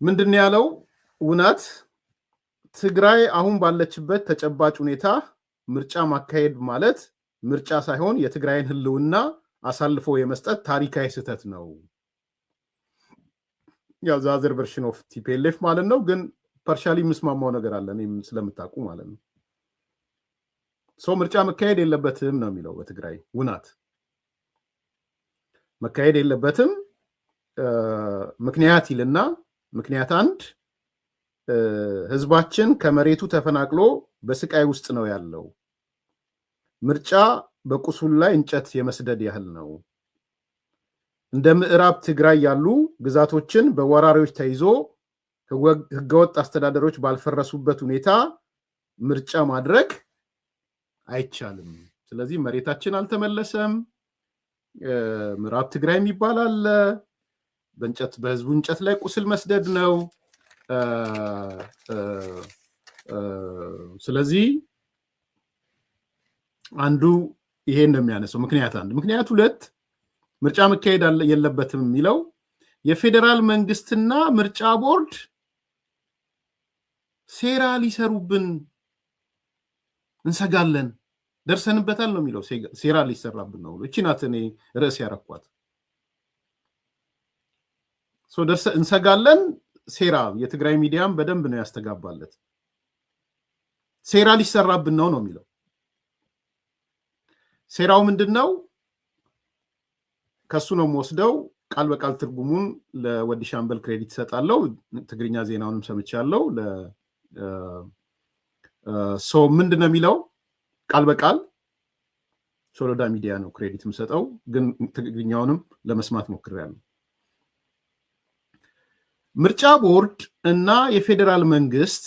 ምንድን ያለው ውናት ትግራይ አሁን ባለችበት ተጨባጭ ሁኔታ ምርጫ ማካሄድ ማለት ምርጫ ሳይሆን የትግራይን ህልውና አሳልፎ የመስጠት ታሪካዊ ስህተት ነው። ያው the other version of TPLF ማለት ነው። ግን partially የምስማማው ነገር አለ እኔም ስለምታውቁ ማለት ነው። So ምርጫ መካሄድ የለበትም ነው የሚለው። በትግራይ ውናት መካሄድ የለበትም። ምክንያት ይልና ምክንያት አንድ ህዝባችን ከመሬቱ ተፈናቅሎ በስቃይ ውስጥ ነው ያለው። ምርጫ በቁስሉ ላይ እንጨት የመስደድ ያህል ነው። እንደ ምዕራብ ትግራይ ያሉ ግዛቶችን በወራሪዎች ተይዞ ህገወጥ አስተዳደሮች ባልፈረሱበት ሁኔታ ምርጫ ማድረግ አይቻልም። ስለዚህ መሬታችን አልተመለሰም። ምዕራብ ትግራይ የሚባል አለ። በእንጨት በህዝቡ እንጨት ላይ ቁስል መስደድ ነው። ስለዚህ አንዱ ይሄን ነው የሚያነሳው ምክንያት አንድ። ምክንያት ሁለት ምርጫ መካሄድ የለበትም የሚለው የፌዴራል መንግስትና ምርጫ ቦርድ ሴራ ሊሰሩብን እንሰጋለን፣ ደርሰንበታል ነው የሚለው። ሴራ ሊሰራብን ነው። እቺ ናት እኔ ርዕስ ያረኳት። እንሰጋለን ሴራ፣ የትግራይ ሚዲያም በደንብ ነው ያስተጋባለት። ሴራ ሊሰራብን ነው ነው የሚለው። ሴራው ምንድን ነው? ከሱ ነው የምወስደው። ቃል በቃል ትርጉሙን ለወዲ ሻምበል credit እሰጣለሁ። ትግርኛ ዜናውንም ሰምቻለሁ። ምንድን ነው የሚለው ቃል በቃል ሶሎዳ ሚዲያ ነው credit የምሰጠው፣ ግን ትግርኛውንም ለመስማት ሞክሬያለሁ። ምርጫ ቦርድ እና የፌዴራል መንግስት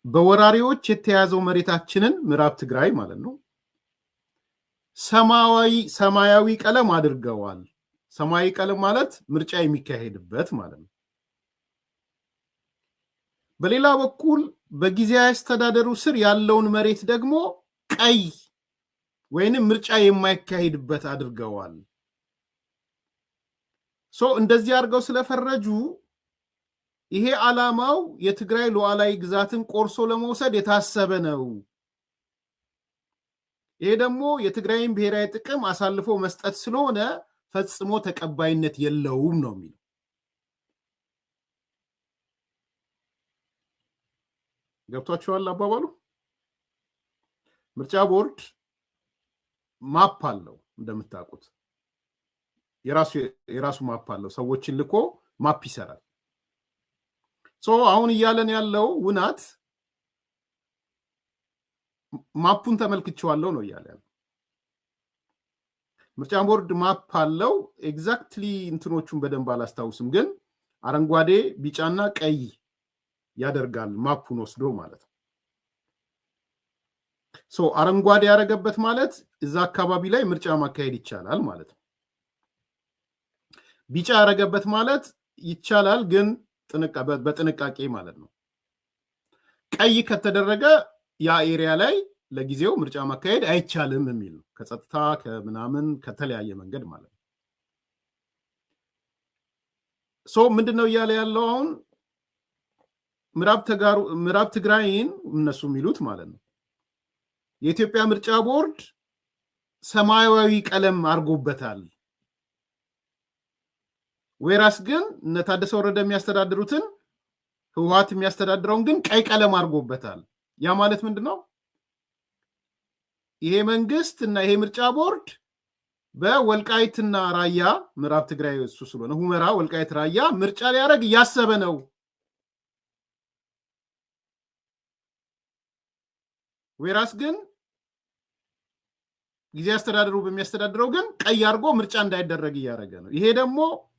በወራሪዎች የተያዘው መሬታችንን ምዕራብ ትግራይ ማለት ነው ሰማያዊ ቀለም አድርገዋል። ሰማያዊ ቀለም ማለት ምርጫ የሚካሄድበት ማለት ነው። በሌላ በኩል በጊዜያዊ አስተዳደሩ ስር ያለውን መሬት ደግሞ ቀይ ወይንም ምርጫ የማይካሄድበት አድርገዋል። So እንደዚህ አድርገው ስለፈረጁ ይሄ ዓላማው የትግራይ ሉዓላዊ ግዛትን ቆርሶ ለመውሰድ የታሰበ ነው። ይሄ ደግሞ የትግራይን ብሔራዊ ጥቅም አሳልፎ መስጠት ስለሆነ ፈጽሞ ተቀባይነት የለውም ነው የሚለው። ገብቷችኋል አባባሉ? ምርጫ ቦርድ map አለው እንደምታውቁት፣ የራሱ map አለው። ሰዎችን ልኮ map ይሰራል። So አሁን እያለን ያለው ውናት map ኡን ተመልክቼዋለሁ ነው እያለ ያለው። ምርጫ ቦርድ map አለው። Exactly እንትኖቹን በደንብ አላስታውስም፣ ግን አረንጓዴ፣ ቢጫና ቀይ ያደርጋል map ኡን ወስዶ ማለት ነው። So አረንጓዴ ያደረገበት ማለት እዛ አካባቢ ላይ ምርጫ ማካሄድ ይቻላል ማለት ነው። ቢጫ ያደረገበት ማለት ይቻላል ግን በጥንቃቄ ማለት ነው። ቀይ ከተደረገ ያ area ላይ ለጊዜው ምርጫ ማካሄድ አይቻልም የሚል ነው። ከጸጥታ ከምናምን ከተለያየ መንገድ ማለት ነው። So ምንድነው እያለ ያለው አሁን ምዕራብ ትግራይን እነሱ የሚሉት ማለት ነው የኢትዮጵያ ምርጫ ቦርድ ሰማያዊ ቀለም አድርጎበታል። Whereas ግን እነ ታደሰ ወረደ የሚያስተዳድሩትን ህወሓት የሚያስተዳድረውን ግን ቀይ ቀለም አድርጎበታል። ያ ማለት ምንድነው? ይሄ መንግስት እና ይሄ ምርጫ ቦርድ በወልቃይትና ራያ ምዕራብ ትግራይ እሱ ስለሆነ ሁመራ፣ ወልቃይት፣ ራያ ምርጫ ሊያደርግ እያሰበ ነው። Whereas ግን ጊዜ አስተዳደሩ በሚያስተዳድረው ግን ቀይ አድርጎ ምርጫ እንዳይደረግ እያደረገ ነው። ይሄ ደግሞ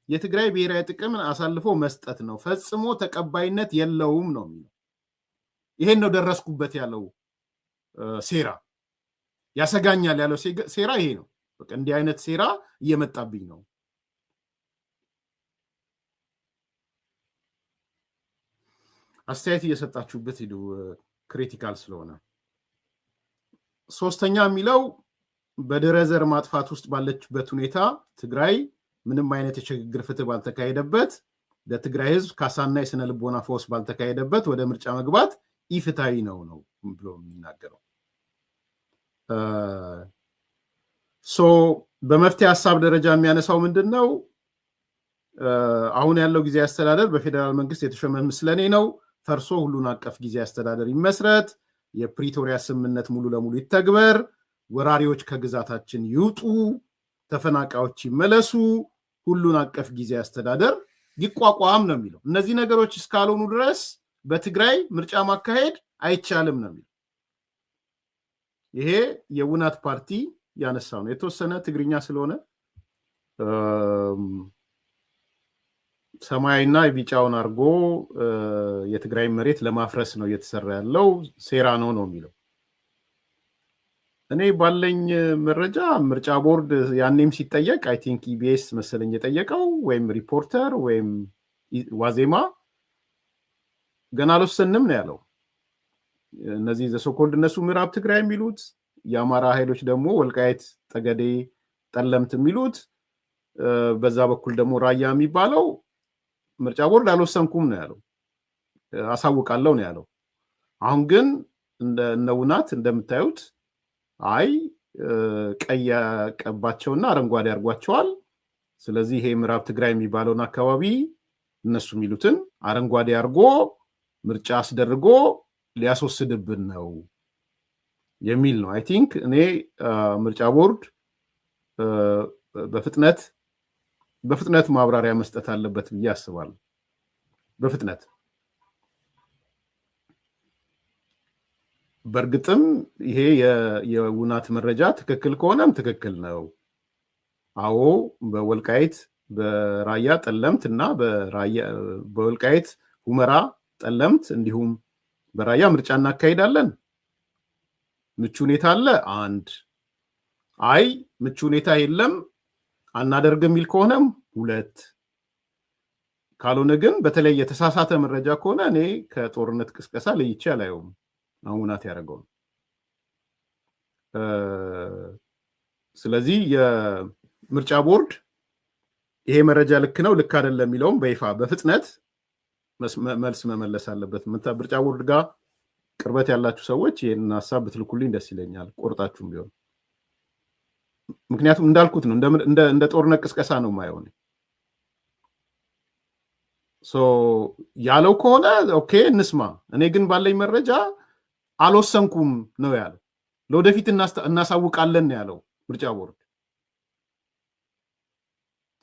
የትግራይ ብሔራዊ ጥቅምን አሳልፎ መስጠት ነው፣ ፈጽሞ ተቀባይነት የለውም ነው የሚለው። ይሄን ነው ደረስኩበት ያለው ሴራ፣ ያሰጋኛል ያለው ሴራ ይሄ ነው። በቃ እንዲህ አይነት ሴራ እየመጣብኝ ነው። አስተያየት እየሰጣችሁበት ሂዱ፣ critical ስለሆነ። ሶስተኛ የሚለው በድህረ ዘር ማጥፋት ውስጥ ባለችበት ሁኔታ ትግራይ ምንም አይነት የሽግግር ፍትህ ባልተካሄደበት ለትግራይ ህዝብ ካሳና የስነ ልቦና ፈውስ ባልተካሄደበት ወደ ምርጫ መግባት ኢፍትሃዊ ነው ነው ብሎ የሚናገረው። So በመፍትሄ ሀሳብ ደረጃ የሚያነሳው ምንድን ነው? አሁን ያለው ጊዜያዊ አስተዳደር በፌዴራል መንግስት የተሾመ ምስለኔ ነው። ፈርሶ ሁሉን አቀፍ ጊዜያዊ አስተዳደር ይመስረት፣ የፕሪቶሪያ ስምምነት ሙሉ ለሙሉ ይተግበር፣ ወራሪዎች ከግዛታችን ይውጡ፣ ተፈናቃዮች ይመለሱ፣ ሁሉን አቀፍ ጊዜያዊ አስተዳደር ይቋቋም ነው የሚለው። እነዚህ ነገሮች እስካልሆኑ ድረስ በትግራይ ምርጫ ማካሄድ አይቻልም ነው የሚለው። ይሄ የውናት ፓርቲ ያነሳው ነው። የተወሰነ ትግርኛ ስለሆነ ሰማያዊና ቢጫውን አድርጎ የትግራይ መሬት ለማፍረስ ነው እየተሰራ ያለው፣ ሴራ ነው ነው የሚለው። እኔ ባለኝ መረጃ ምርጫ ቦርድ ያኔም ሲጠየቅ I think ኢቢኤስ መሰለኝ የጠየቀው ወይም ሪፖርተር ወይም ዋዜማ ገና አልወሰንም ነው ያለው። እነዚህ the so-called እነሱ ምዕራብ ትግራይ የሚሉት፣ የአማራ ኃይሎች ደግሞ ወልቃይት፣ ጠገዴ፣ ጠለምት የሚሉት፣ በዛ በኩል ደግሞ ራያ የሚባለው ምርጫ ቦርድ አልወሰንኩም ነው ያለው፣ አሳውቃለሁ ነው ያለው። አሁን ግን እነ ውናት እንደምታዩት አይ ቀይ ቀባቸውና አረንጓዴ አድርጓቸዋል። ስለዚህ ይሄ ምዕራብ ትግራይ የሚባለውን አካባቢ እነሱ የሚሉትን አረንጓዴ አድርጎ ምርጫ አስደርጎ ሊያስወስድብን ነው የሚል ነው። I think እኔ ምርጫ ቦርድ በፍጥነት በፍጥነት ማብራሪያ መስጠት አለበት ብዬ አስባለሁ። በፍጥነት። በእርግጥም ይሄ የውናት መረጃ ትክክል ከሆነም ትክክል ነው። አዎ በወልቃይት በራያ ጠለምት እና በወልቃይት ሁመራ ጠለምት እንዲሁም በራያ ምርጫ እናካሄዳለን። ምቹ ሁኔታ አለ። አንድ አይ ምቹ ሁኔታ የለም አናደርግም የሚል ከሆነም ሁለት፣ ካልሆነ ግን በተለይ የተሳሳተ መረጃ ከሆነ እኔ ከጦርነት ቅስቀሳ ለይቼ አላየውም። አሁናት ያደረገው። ስለዚህ የምርጫ ቦርድ ይሄ መረጃ ልክ ነው ልክ አይደለም የሚለውም በይፋ በፍጥነት መልስ መመለስ አለበት። ምርጫ ቦርድ ጋር ቅርበት ያላችሁ ሰዎች ይህንን ሀሳብ ብትልኩልኝ ደስ ይለኛል፣ ቆርጣችሁም ቢሆን። ምክንያቱም እንዳልኩት ነው፣ እንደ ጦርነት ቅስቀሳ ነው የማየው። ያለው ከሆነ okay እንስማ። እኔ ግን ባለኝ መረጃ አልወሰንኩም ነው ያለው። ለወደፊት እናሳውቃለን ነው ያለው ምርጫ ቦርድ።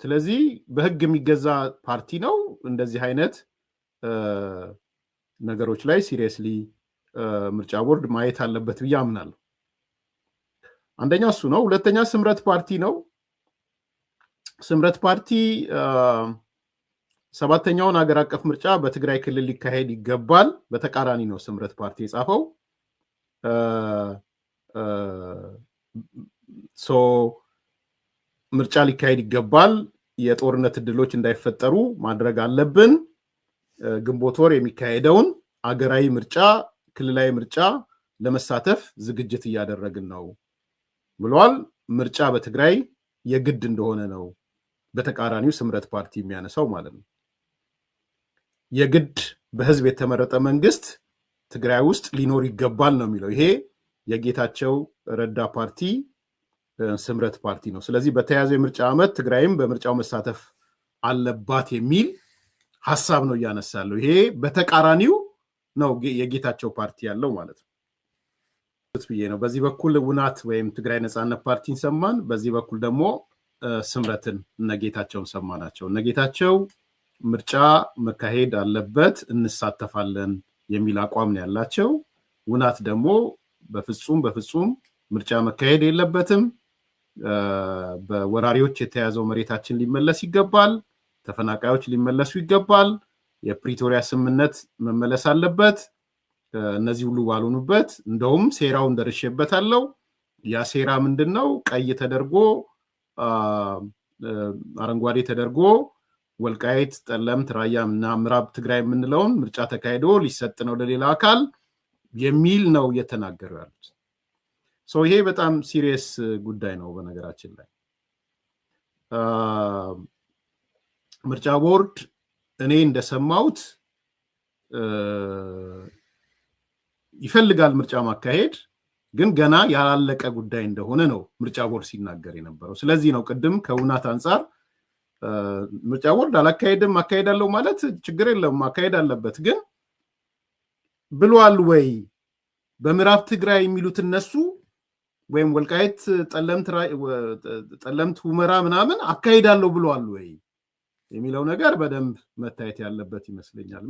ስለዚህ በህግ የሚገዛ ፓርቲ ነው። እንደዚህ አይነት ነገሮች ላይ seriously ምርጫ ቦርድ ማየት አለበት ብዬ አምናለሁ። አንደኛ እሱ ነው። ሁለተኛ ስምረት ፓርቲ ነው። ስምረት ፓርቲ 7ኛውን ሀገር አቀፍ ምርጫ በትግራይ ክልል ሊካሄድ ይገባል። በተቃራኒ ነው ስምረት ፓርቲ የጻፈው። So ምርጫ ሊካሄድ ይገባል፣ የጦርነት እድሎች እንዳይፈጠሩ ማድረግ አለብን። ግንቦት ወር የሚካሄደውን አገራዊ ምርጫ ክልላዊ ምርጫ ለመሳተፍ ዝግጅት እያደረግን ነው ብሏል። ምርጫ በትግራይ የግድ እንደሆነ ነው በተቃራኒው ስምረት ፓርቲ የሚያነሳው ማለት ነው። የግድ በህዝብ የተመረጠ መንግስት ትግራይ ውስጥ ሊኖር ይገባል ነው የሚለው። ይሄ የጌታቸው ረዳ ፓርቲ ስምረት ፓርቲ ነው። ስለዚህ በተያዘው የምርጫ ዓመት ትግራይም በምርጫው መሳተፍ አለባት የሚል ሀሳብ ነው እያነሳለው። ይሄ በተቃራኒው ነው የጌታቸው ፓርቲ ያለው ማለት ነው ብዬ ነው። በዚህ በኩል ውናት ወይም ትግራይ ነፃነት ፓርቲን ሰማን፣ በዚህ በኩል ደግሞ ስምረትን እነጌታቸውን ሰማናቸው። እነጌታቸው ምርጫ መካሄድ አለበት እንሳተፋለን የሚል አቋም ነው ያላቸው። ውናት ደግሞ በፍጹም በፍጹም ምርጫ መካሄድ የለበትም፣ በወራሪዎች የተያዘው መሬታችን ሊመለስ ይገባል፣ ተፈናቃዮች ሊመለሱ ይገባል፣ የፕሪቶሪያ ስምምነት መመለስ አለበት። እነዚህ ሁሉ ባልሆኑበት እንደውም ሴራውን ደርሼበታለሁ። ያ ሴራ ምንድን ነው? ቀይ ተደርጎ አረንጓዴ ተደርጎ ወልቃይት፣ ጠለምት፣ ራያ እና ምዕራብ ትግራይ የምንለውን ምርጫ ተካሂዶ ሊሰጥ ነው ለሌላ አካል የሚል ነው እየተናገሩ ያሉት። ሰው ይሄ በጣም serious ጉዳይ ነው። በነገራችን ላይ ምርጫ ቦርድ እኔ እንደሰማሁት ይፈልጋል ምርጫ ማካሄድ፣ ግን ገና ያላለቀ ጉዳይ እንደሆነ ነው ምርጫ ቦርድ ሲናገር የነበረው። ስለዚህ ነው ቅድም ከእውነት አንጻር ምርጫ ቦርድ አላካሄድም አካሄዳለሁ ማለት ችግር የለውም፣ ማካሄድ አለበት። ግን ብሏል ወይ? በምዕራብ ትግራይ የሚሉት እነሱ ወይም ወልቃይት፣ ጠለምት፣ ሁመራ ምናምን አካሄዳለሁ ብሏል ወይ የሚለው ነገር በደንብ መታየት ያለበት ይመስለኛል።